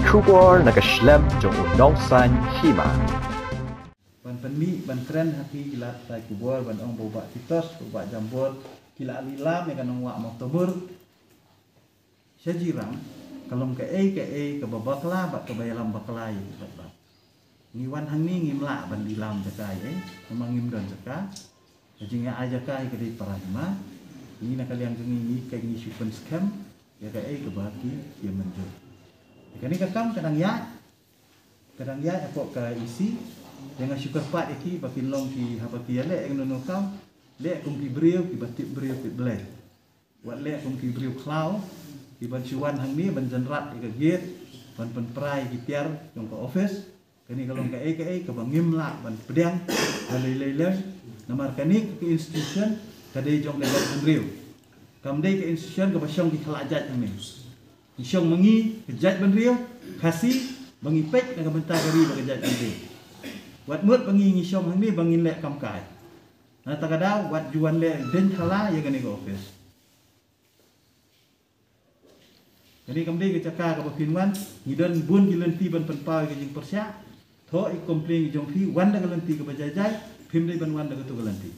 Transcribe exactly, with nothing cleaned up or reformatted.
Khubor na ka shlem jong u nongsan hima. Ban pynmih ban kren ha ki lad tai khubor ban ong ba u Bah Titos, u Bah Jambor ki la lilam ïa ka nongwah Mawtamur. Sha Jirang ka long kaei kaei kaba bakla bad kaba ïalam bakla ïa ki paidbah. Ngi wan hangne ngim lah ban lilam jaka ei, namar ngim don jaka. Ka jingïa ai jaka ka dei para hima. Ngi na ka liang ka ngi ngi ka ngi shu pynskhem ïa kaei kaba ki ïa mynjur. Kane ka kam ka dang ïaid, ka dang ïaid hapoh ka E C. Ïa nga shu kyrpad ïa ki ba kin long ki haba ki ïaleh ïa kano kano kam, leh kum ki briew kiba tip briew tip Blei. Wat leh kum ki briew khlaw kiban shu wan hangne ban jynrat ïa ka gate, ban pynpra ïa ki tiar jong ka office. Kane ka long kaei kaei kaba ngim lah ban pdiang ha lei lei lei. Namar kane ka institution ka dei jong ka jaitbynriew. Kam dei ka institution kaba shong ki khlajait hangne. Ngi shong ma ngi ka jaitbynriew Khasi ba ngi peit na ka bynta ka ri bad ka jaitbynriew. Wat mut ba ngi ngi shong hangne ba ngin leh kam kai. Na kata ka daw wat ju wan leh deiñ thala ïa kane ka office. Kane kam dei ka jaka kaba phin wan, ngi don bun ki lynti ban pynpaw ïa ka jingpyrshah. Thoh ïa ka complain jong phi, wan da ka lynti kaba jai jai, phim dei ban wan da katu ka lynti.